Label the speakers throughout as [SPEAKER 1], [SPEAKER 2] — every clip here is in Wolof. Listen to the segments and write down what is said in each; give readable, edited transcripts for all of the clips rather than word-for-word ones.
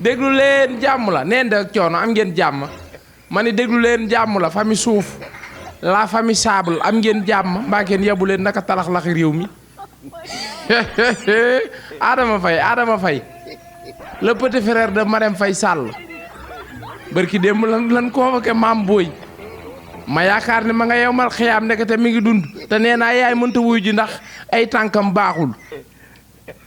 [SPEAKER 1] déglu leen jàmm la neen de ak coono am ngeen jàmm ma ni déglu leen jàmm la famille suuf la famille sable am ngeen jàmm mbaa ngeen yebu leen naka talax-laxi réew mi Adama Faye le petit frère de Marème Faye Sall barki démb lan convoqué Mame Boye ma yaakaar ne ma nga yowmal xiyaam ndekete mi ngi dund te nee naa yaay mënta wuy ji ndax ay tànkam baaxul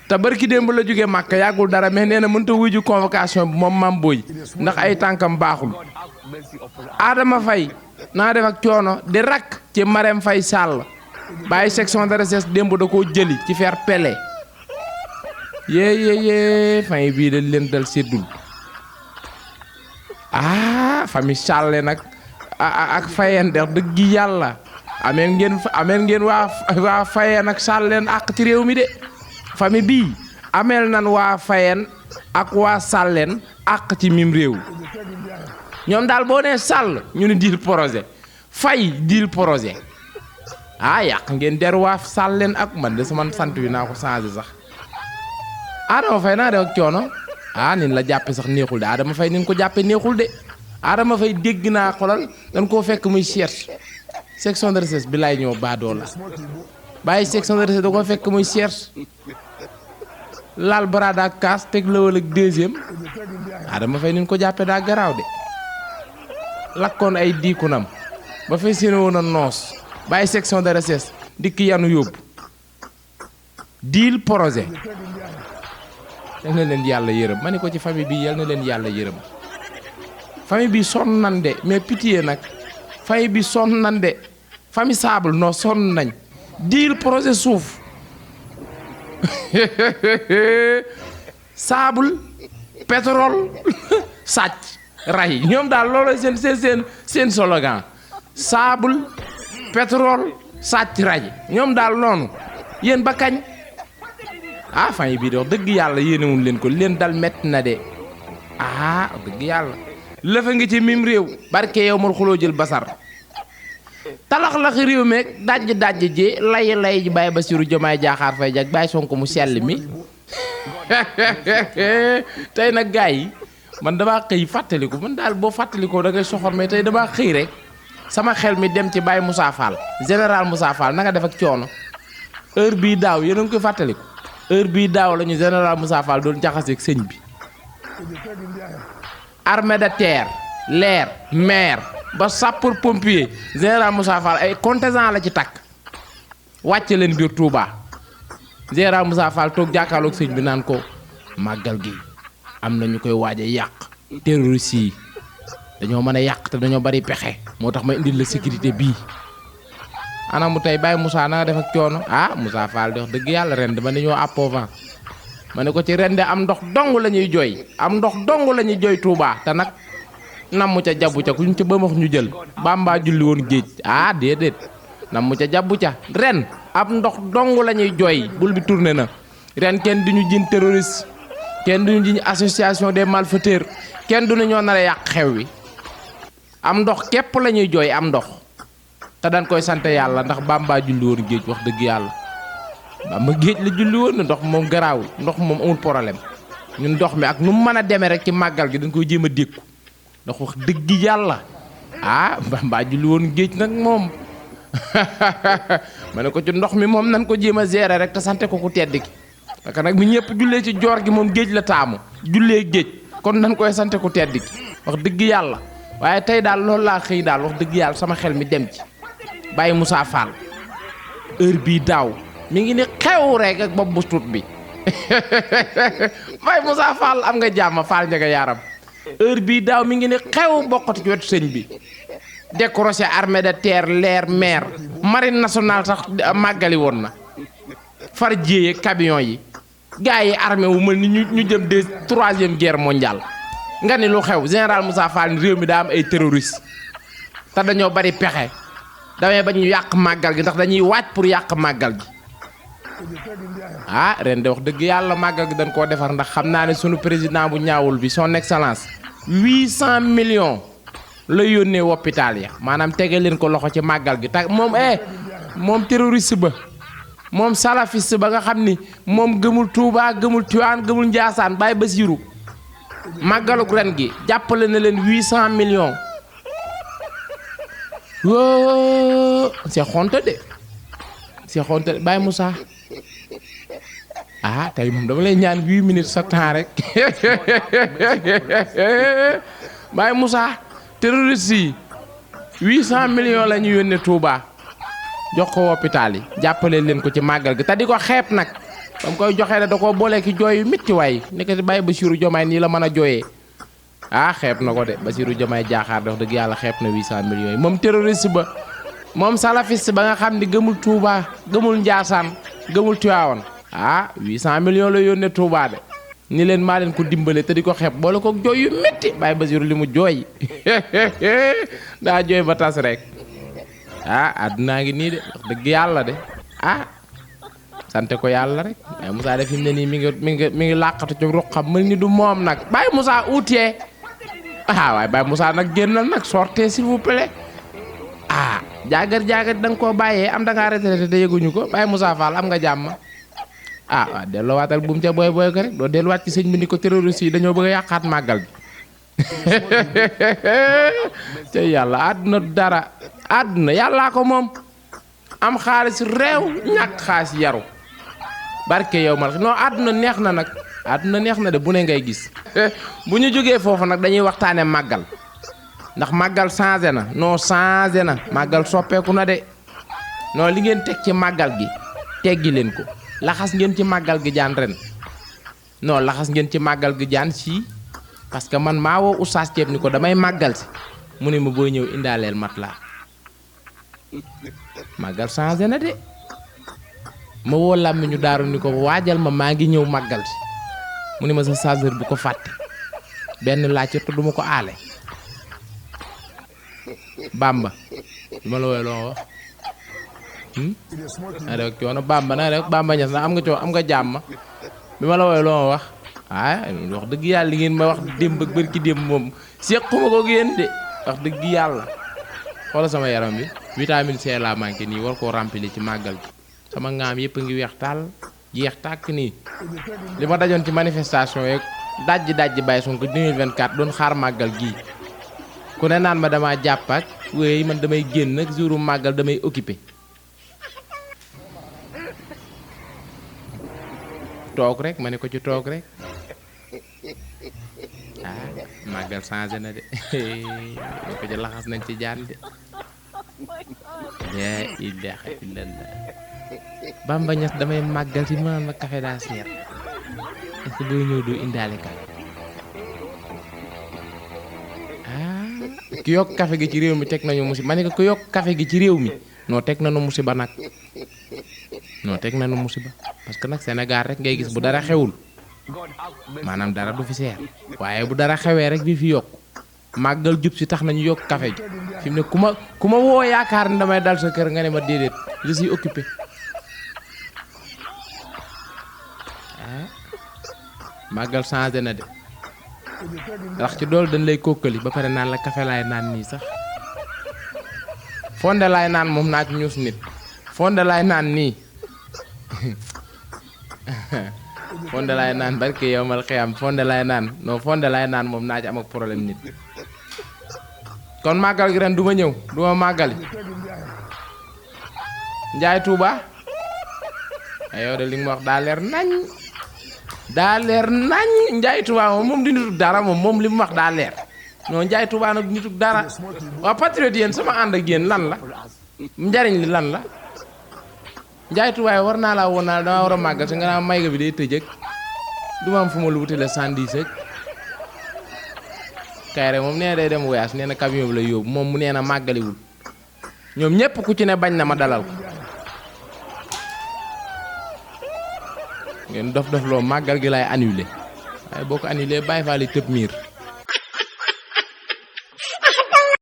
[SPEAKER 1] te barki démb la jóge Màkka yàggul dara mais nee na mënta wuy ji convocation bi moom Mame Boye ndax ay tànkam baaxul Adama Faye naa def ak coono di rakk ci Marème Faye Sall bàyyi section de recherche démb da koo jëli ci faire pele yee fay bii da leen dal seddul famille Sall nag ak Fayeen de dëgg yàlla ameen ngeen waa Fayeen ak Sall leen àq ci réew mi de famille bii ameel nan waa Fayeen ak waa Salleen àq ci mim réew ñoom daal boo nee Sall ñu ne deal projet Fay deal projet yàq ngeen der waa Salleen ak man de sama sant wi naa ko changé sax Adama Faye naa def ak coono nin la jàppe sax neexul de Adama Faye nin ko jàppe neexul de Adama Faye dégg naa xolal dañ koo fekk muy cherche section de recherche bi lay ñëw baadoo la bàyyi section de recherche da koo fekk muy cherche laal barada ak kaas teg lawal ak deuxième Adama Faye nin ko jàppe daa garaaw de lakkoon ay diikunam ba fay séene woon a noos bàyyi section de recherche dikk yanu yóbbu deal projet yal na leen yàlla yërëm ma ne ko ci famille bi yal na leen yàlla yërëm famille bi sonn nan de mais pitié nag famille bi sonn nan de famille sable non sonn nañ deal projet suuf sable pétrole sàcc ray ñoom daal loolu seen slogan sable pétrole sàcc ray ñoom daal noonu yéen ba kañ famille bii de wax dëgg yàlla yéenewul leen ko leen dal metti na de dëgg yàlla lëfa ngi ci mim réew barke yow mal xuloo jël basar talax-laxi réew meeg dajj ji lay ji bàyyi Bassirou Diomaye Diakhar Faye jag bàyyi Sonko mu sell mi tey nag gars yi man damaa xëy fàttaliku man daal boo fàttalikoo da ngay soxor mais tey damaa xëy rek sama xel mi dem ci Baye Moussa Fall général Moussa Fall na nga def ak coono heure bii daaw yéen a ngi koy fàttaliku heure bii daaw la ñu général Moussa Fall doon jaxaseeg sëñ bi armée de terre l'air mer ba sapeur pompier général Moussa Fall ay contingent la ci takk wàcce leen biir Touba général Moussa Fall toog jàkkaarloog sëñ bi naan ko màggal gi am na ñu koy waaj a yàq terroriste yi dañoo mën a yàq te dañoo bari pexe moo tax ma indil la sécurité bii ana mu tey Baye Moussa na nga def ak coono Moussa Fall di wax dëgg yàlla ren dama ne ñoo appauvant ma ne ko ci ren de am ndox dong la ñuy jooy am ndox dong la ñuy jooy Touba te nag nam mu ca jabbu ca kuñ ca bëmax ñu jël Bamba julli woon géej déedéet nam mu ca jabbu ca ren am ndox dong la ñuy jooy bul bi tourné na ren kenn duñu jiin terroriste kenn duñu jiin association des malfaiteurs kenn duñu ñoo nar a yàq xew wi am ndox képp la ñuy jooy am ndox te dañ koy sant yàlla ndax Bamba julli woon géej wax dëgg yàlla Bamba géej la julli woon ndox moom garaawul ndox moom amul problème ñun ndox mi ak nu mu mën a demee rek ci màggal gi dañ koy jéem a dékku ndax wax dëgg yàlla Bamba julli woon géej nag moom ma ne ko ci ndox mi moom nan ko jéem a gérer rek te sante ko ku tedd ki parce que nag mi ñëpp jullee ci joor gi moom géej la taamu jullee géej kon nan koy sante ku tedd ki wax dëgg yàlla waaye tey daal loolu laa xëy daal wax dëgg yàlla sama xel mi dem ci Baye Moussa Fall heure bii daaw mi ngi ni xew rek ak bopp bu tuut bi Baye Moussa Fall am nga jàmm Fall njëga yaaram heure bii daaw mi ngi ni xew bokkati ci wetu sëñ bi décroché armée de terre l'air mer marine nationale sax màggali woon na far jéeye camion yi gars yi armée wu mel ni ñu jëm de 3e guerre mondiale nga ni lu xew général Moussa Fall ni réew mi daa am ay terroriste te dañoo bari pexe damay ba ñu yàq màggal gi ndax dañuy waaj pour yàq màggal gi ren de wax dëgg yàlla màggal gi dañ koo defar ndax xam naa ne sunu président bu ñaawul bi son excellence 800 millions la yónnee hôpital ya maanaam tege leen ko loxo ci màggal gi te moom terroriste ba moom salafiste ba nga xam ni moom gëmul Touba gëmul Tiwaan gëmul Njaasaan Baye Basiru màggaluk ren gi jàppale na leen 800 millions woo c'est honte de Baye Moussa tey moom dama lay ñaan 8 minutes sa temps rek Baye Moussa terroriste yi 800 millions la ñu yónnee Touba jox ko hôpital yi jàppale leen ko ci màggal gi te di ko xeeb nag ba mu koy joxee ne da koo boole ki jooy yu métti waay nekkati Baye Bassirou Diomaye nii la mën a jooyee xeeb na ko de Bassirou Diomaye Diakhar wax dëgg yàlla xeeb na 800 millions yi moom terroriste ba moom salafiste ba nga xam ni gëmul Touba gëmul Njaasaan gëmul Tiwaawan 800 millions la yónnee Touba de ni leen maa leen ko dimbale te di ko xeeb boole ko jooy yu métti Baye Bassirou li mu jooy daa jooy ba tas rek àddunaa ngi nii de wax dëgg yàlla de sante ko yàlla rek Baye Moussa de fi mu ne nii mi ngi làqatu ci ruqam mel ni du moom nag Baye Moussa uutee waaye Baye Moussa nag génnal nag sortez s'il vous plaît jaagar da nga koo bàyyee am da ngaa retraité te yëguñu ko Baye Moussa Fall am nga jàmm waaw delloowaatal buum ca booy ko rek doo delluwaat ci sëñ bi ni ko terroriste yi dañoo bëgg a yàqaat màggal bi te yàlla àdduna dara àdduna yàllaa ko moom am xaalis réew ñàkk xaalis yaru barke yow mal non àdduna neex na nag àdduna neex na de bu ne ngay gis bu ñu jógee foofu nag dañuy waxtaane màggal ndax màggal changé na non changé na màggal soppeeku na de non li ngeen teg ci màggal gi teggi leen ko laxas ngeen ci màggal gi jaan ren non laxas ngeen ci màggal gi jaan si parce que man maa woo oustaz Ceeb ni ko damay màggal si mu ne ma booy ñëw indaaleel mat laa màggal changé na de ma woo làmmi ñu daaru ni ko waajal maa ngi ñëw màggal si mu ne ma sa chargeur bu ko fàtte benn laajte te duma ko aale Bamba li ma la woowee loo wax naa def coono Bamba naa def Bamba Ñas na am nga jàmm bi ma la woowee loo wax wax dëgg yàlla li ngeen ma wax démb ak bërki démb moom sequma ko yéen de wax dëgg yàlla xoola sama yaram bi vitamine C laa manqué nii war koo remplir ci màggal gi sama ngaam yëpp a ngi weex taal jeex tàkk nii li ma dajoon ci manifestation yeeg dajji Baye Sonko 2024 doon xaar màggal gii ku ne naan ma dama jàpp ak wéy man damay génn ak jouru màggal damay occupé toog rek ma ne ko ci toog rek màggal changé na de ko ci laxas nañ ci jaan de la ilaha illallah Bamba Ñas damay màggal ci mënaan ma café daa seer est-ce que booy ñëw doo indaale ka ki yokk café gi ci réew mi teg nañu musiba ma ne ko ku yokk café gi ci réew mi noo teg nañu musiba nag non teg nañu musiba parce que nag Sénégal rek ngay gis bu dara xewul maanaam dara du fi seer waaye bu dara xewee rek bi fi yokk màggal jub si tax nañu yokk café gi fi mu ne ku ma woo yaakaar ni damay dal sa kër nga ne ma déedéet je suis occupé màggal changé na de ndax ci dool dañ lay kokkali ba pare naan la café laay naan nii sax fonde laay naan moom naa ci ñuus nit fonde laay naan nii fonde laay naan barke yow mal xiyam fonde laay naan non fonde laay naan moom naa ci am ak problème nit kon màggal gi ren du ma ñëw du ma màggali Njaay Tuuba yow de li nga wax daa leer nañ Njaay Tuuba moom di nituk dara moom li mu wax daa leer non Njaay Tuuba nag nituk dara waaw patriote yéen sama ànd ak yéen lan la njariñ li lan la Njaay Tuuba war naa laa woon naa dama war a màggal si nga naa may ga bi day tëj ak du ma am fu ma lu wutale 110 ak kayre moom nee na day dem voyage nee na camion bi lay yóbbu moom mu nee na màggaliwul ñoom ñépp ku ci ne bañ na ma dalal ko ngeen dof loo màggal gi lay annulé waaye boo ko annulé bàyyi faa li tëb miir